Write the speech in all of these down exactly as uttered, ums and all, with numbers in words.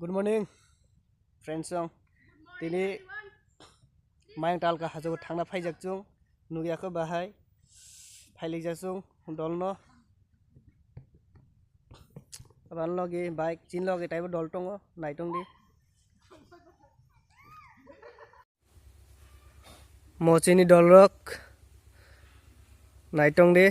Good morning, friends song. Tini Mayung Talka hajo thangna phaijak chung, nugya kho bahai, phailijak chung dolno. Aban logi bike, chin logi taibo dol tongo, naitong di. Mo chini dolrok naitong di.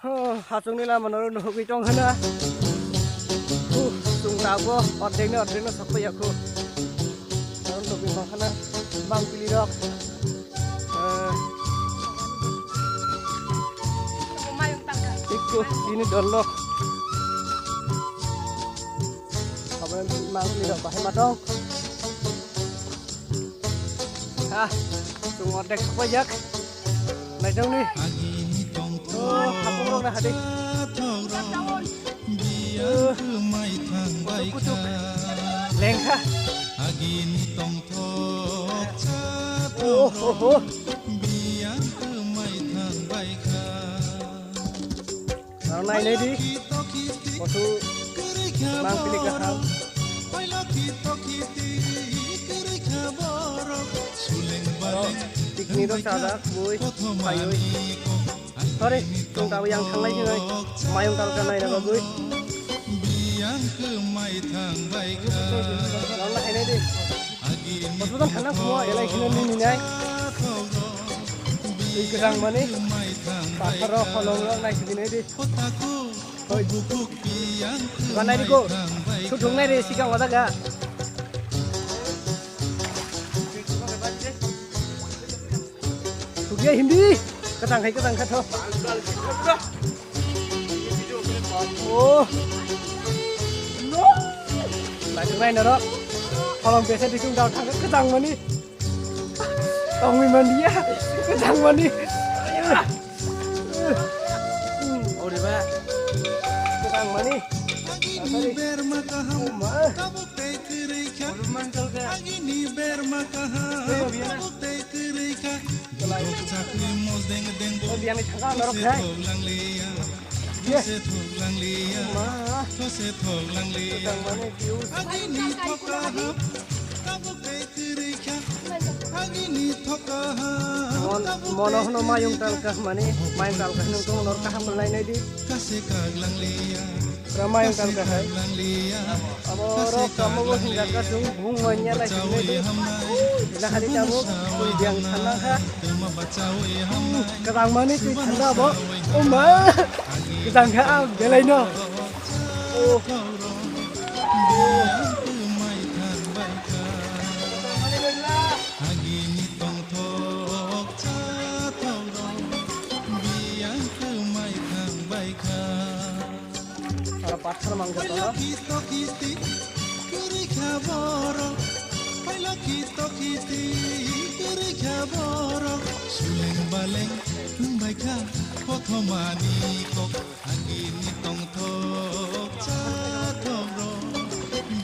Oh, hachungni lama norok nugwi tong hana. Uh, chung tabuk ordekni ordekno sokpaiya khu. Norok nugwi tong hana bangpili rok. Eh. Ikko chini dolrok. Abang bangpili rok bahai matong. Ah, chung ordek sokpaijak. Naitongni. Oh, hapung rok na hadi. Oh. Kutuk, kutuk. Lengkha. Oh, oh, oh. Nang nai nai di. Kosu bangpili kaham. Oro picnic rok chajak bui phaiwi. Sorry, chwng tabuk yang thanglai sinai. Mayung Talka naina bagwi. Nang nai nai di. Hospital thangna phumo elai kheno nini nai. Twi kwchang mani. Pathar rok holong rok nai sidi nai di. Hoi. Dukan nai di ko. Suthung nai di sikang wada ga. Sugya hindi. Kwchang hai kwchang kha tho. Oh. Nai nai norok. Holong bese di chung dau thang kwchang mani. Tongwi manliya, kwchang mani. Ori ba. Kwchang mani. Agini berma kaham, tabuk tei kwrwi kha. Agini berma kaham, tabuk tei kwrwi kha. Chakri mos deng deng bo. Biyani thangka norok hai. Those thok langliya. Those thok langliya. Agini thok kaham, tabuk tei kwrwi kha. Agini thok kaham, tabuk tei kwrwi kha. Mon-, mono hwno Mayung Talka hwnmani, Mayung Talka hwnwi tongno kaham khe lainai di. Kase kak langliya. Pura Mayung Talka hai. Abo oro kamogo hinjak ka chwng bung manya lai hinwi di. Ina hari tabuk twi biyang sana kha. Kwchang mani twi thanda abo. O ma. Kwchang kha ang belai no. Oh. Agini tongthok chathok rok biyang kwmai thang bai kha. Aro pathar mang joto no. Pailaki tokiti kwrwi kha borok. Pailaki tokiti kwrwi kha borok. Suleng baleng wng bai kha kothomani kok. Agini tongthok chathok rok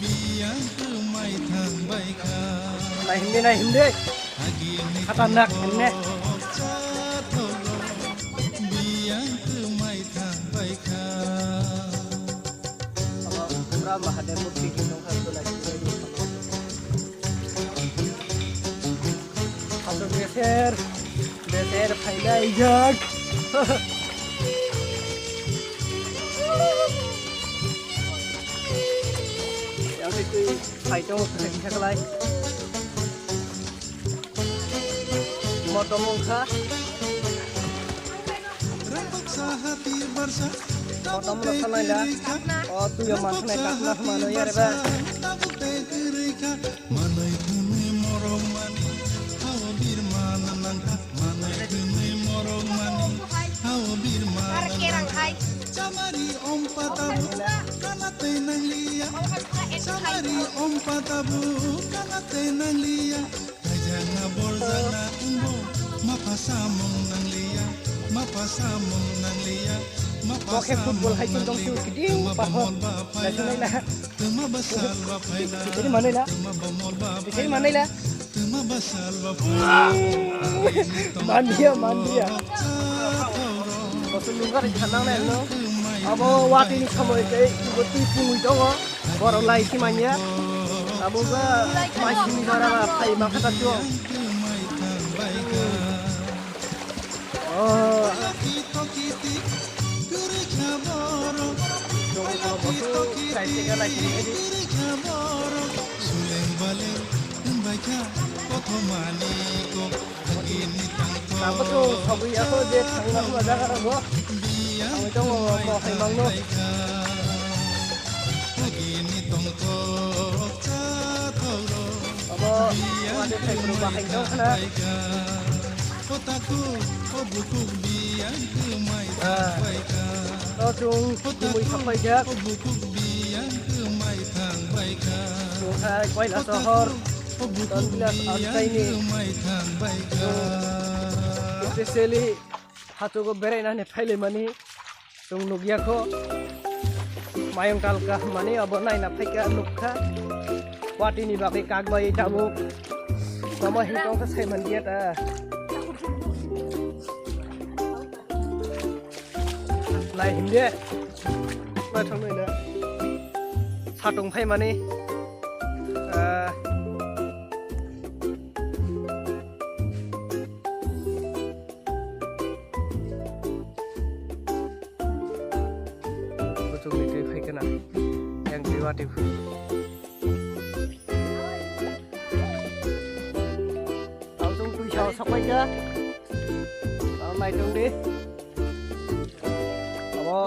biyang kwmai thang bai kha. Nai himdi, nai himdi. Agini khatarnak himne. Chathok rok biyang kwmai thang bai kha. Abo Pura Mahadev murti khe tongkha, belai khe. Aswk beser, beser phailai jak. Yang twi phai tongo, kisa kisa khlai. Motom wngkha. Kotom no sanai da. O tuyo manthane kakna mano yare ba. Manwi thumwi morok mani hao birma nangkha. Manwi thumwi morok mani hao birma nangkha. Chamari om patabu kana tei nangliya. Chamari om patabu kana tei nangliya. Kaijakna borjakna wngbo, mapha samung nangliya, mapha samung nangliya, mapha samung nangliya. Bo khe football hai chwng tong sio kiting. Twma ba paila, twma ba salba paila, twma ba molba paila, twma ba salba paila. Manliya, manliya. Bosong nungkha ri khanang nai no. Abo watini somoi tei ibo twi pungwi tongo, borok lai si manya. Abo ba mai simi jora ba phai ma kha ta chuo. Oh. Tabuk chwng sogwi ya kho je thangna hwnba jaga rogo. Thangwi tongo mo hai mangno. Obo wadi thai bwrwi bahai tong khna. Ah. To chwng kumui thangbai jak. Chwng hai Koilasohor, Tonbilas Amchaini. Chwng specially hachugo beraina hinwi phailaimani chwng nukya kho. Mayung talka hwnmani abo naina phaikha, nukha. Watini bagwi kakbai tabuk. Tamo hintong khe saimanliya ta. Lai himde. Naithok naina. Satung phaimani. Ah. Kuchukni twi phai khna. Yang twi watwi phai. Ang chwng twi sao sapai kha. Ang nai tong di. Abo.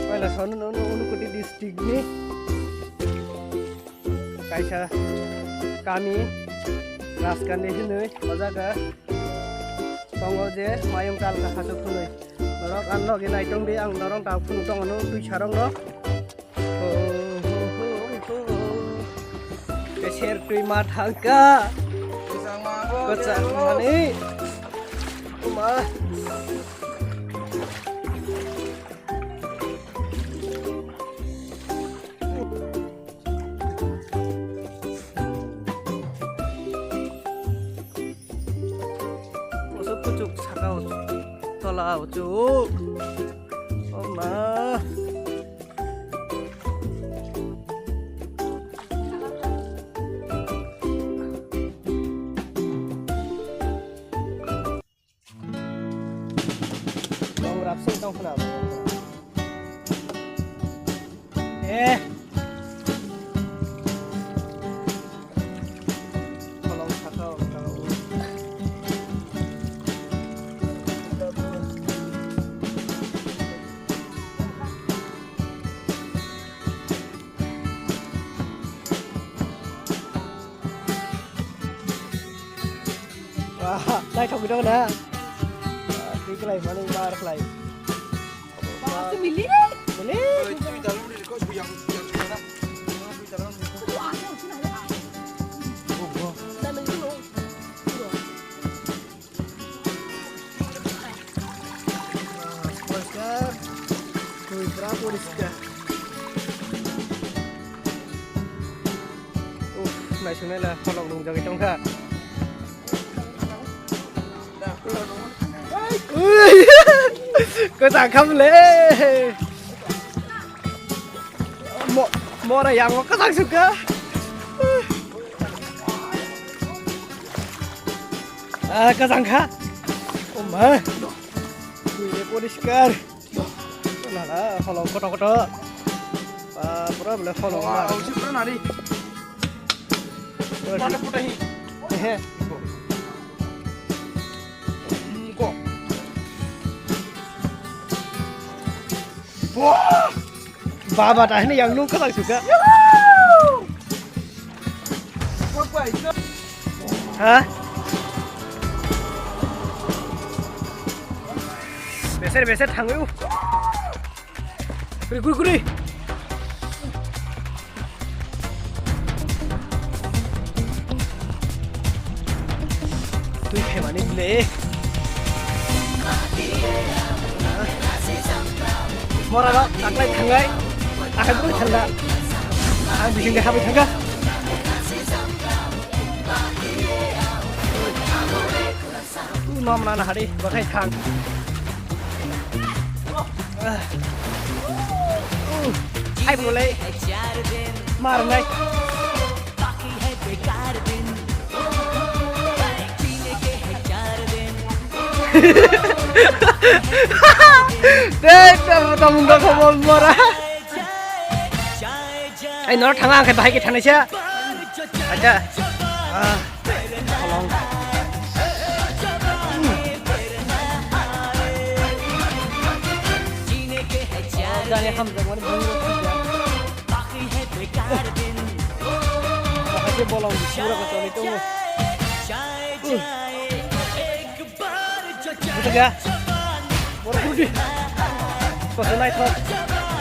Paila sono no no Unakoti district ni. Kaisa kami Raskandi hinwi o jaga tongo je mayung talka hachuk hinwi. Norok ang logi nai tong di, ang norok ta phunu tongo no twi sarok no. Keser twi ma thangka. Kwchang mani. Kuma. Kuchuk kuchuk saka o, tola o chuk. O ma. Tong rap sing tong khna. Eh. Kolong saka o. Wah, naithok wngwi dong na. Ah, twi kwlai mani mar khlai. Ba, tu mili? Mili? Poriskar. Twi pura poriskar. Uff, naisingnaila kolok nungjagwi tongkha. Ui, kwchang khamle. Mo-, mora yango kwchang sukha. Ah, kwchang kha. O ma. Twi le poriskar. Nana, holong koto koto. Ah, pura bole holong. Wah, na. Ausi pura nari. Pura. Mana putai? He. Ko. Wah! Baba, ta hini yang nung kwlak suka. Ha? Beser, beser thangwi. Kuri, kuri, kuri. Twi khaimani ble. Mora no taklai thangai. Akhai bwrwi thangda. Ang bising de habai thangkha. Nom nana hari bakhai thang. Hai bolai. Mar nai. Dei, tamu tamu gak mau marah. Ai, nor thanga ang khe bahai khe thanai sa. Acha. Ah, tholong. Oh, jani hamjak mani bhai rok thangya. Bahai khe bolong bising rok choli tongo. Butuh ya. Borok rudi. Koso naithok.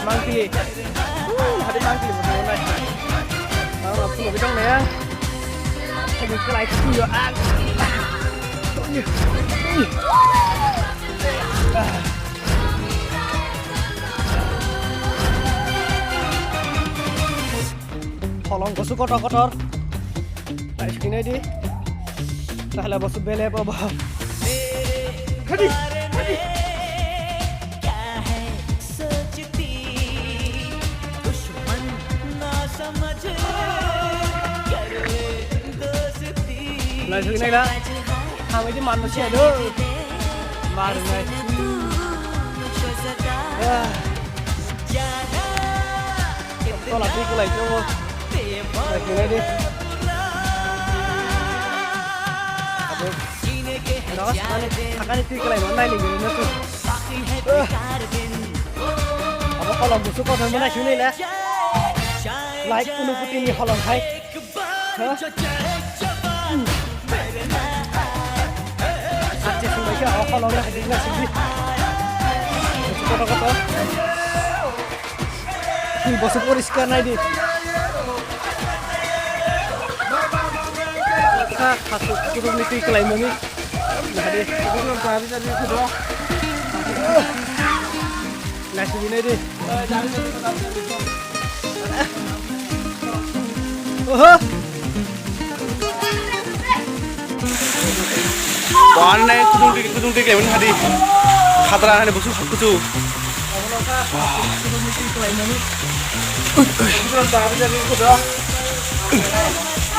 Mangpili. Uh, hadi mangpili butuh nai. Mama puno bidang na ya. Hadi kelai kuyo ang. Holong kusu kotor kotor. Nai sini di. Tahala bosu bele apa bah. Hadi, hadi. Nai sini lah. Kami di manusia do. Mar nai. Ah. Tola twi kwlai tongo. Nai khe nai di. Abo. Nogo sakani, sakani twi kwlai no nai ni gini no tu. Abo kolom busu kotor mo nai sini le. Like unu kuti ni holong hai. Ha? Ache sumbai khe o holong na hadi na sidi. Kotor kotor. Bosok poriskar nai di. Kha, kha, kutung ni twi kwlai mani. Nai di. Nai sini nai di. Oho. Wan nai kutung twi, kutung twi kwlai mani hadi. Khatra nai bosok kutung.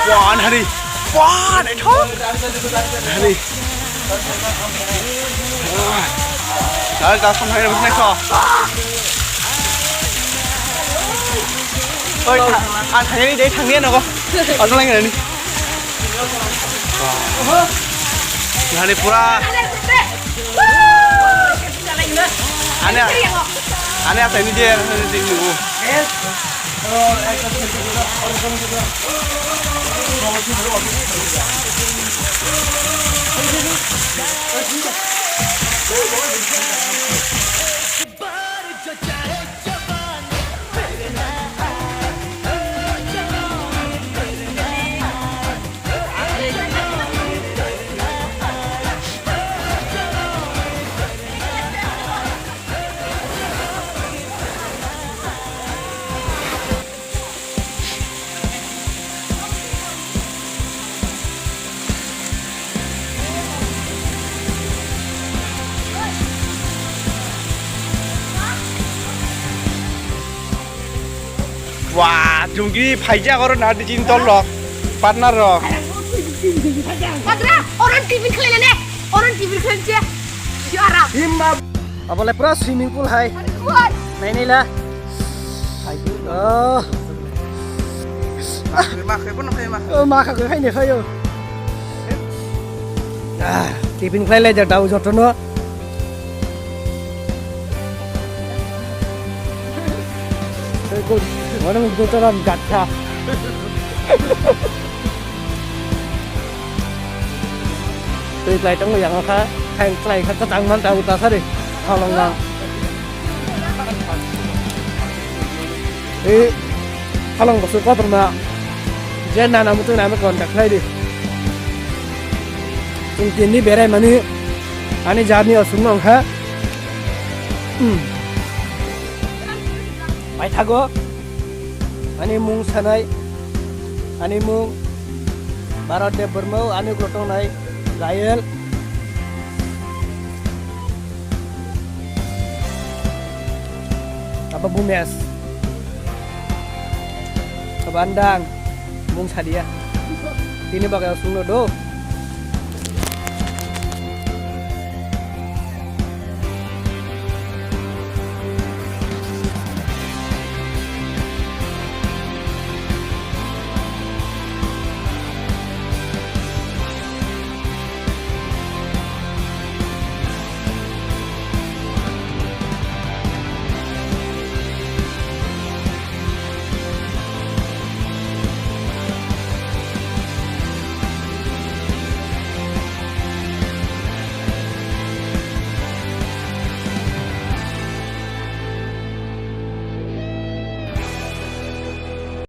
Wan hari. Wan, ethok. Hari. Dal, dal, sampai ada naik kok. Oi, tha-, ah, thangni deh, thangni nogo. Auto lagi ni. Hari pura. Ani, ani asai ni je, asai ni je nunggu. Wah, chungki phaijak oro na di chin tol rok, partner rok. Padra, orang T V khlai ne, orang T V khlai je. Siara. Himma. Abo le pura swimming pool hai. Wah. Nai nai la. Oh. Ma khe, ma khe, bono khe, ma khe. Oh, ma kha khe, hai ne khayo. Ah, tiffin khlai lai ja dau jotono. Mana mung jotono gatha. Twi klai tongo yang kha, khain klai kha, kwchang man ta uta sari, halong lang. E, halong bosu kotorma, je nana mutung nana contact khlai di. Chwng tini berai mani, ani journey aswk no wngkha. Hmm. Paithago. Ani mung sanai, ani mung Bharat Debbarma, ani ulo tongnai Gayal. Babu mes. Abandang. Mung sadia. Tini bagai sungno do.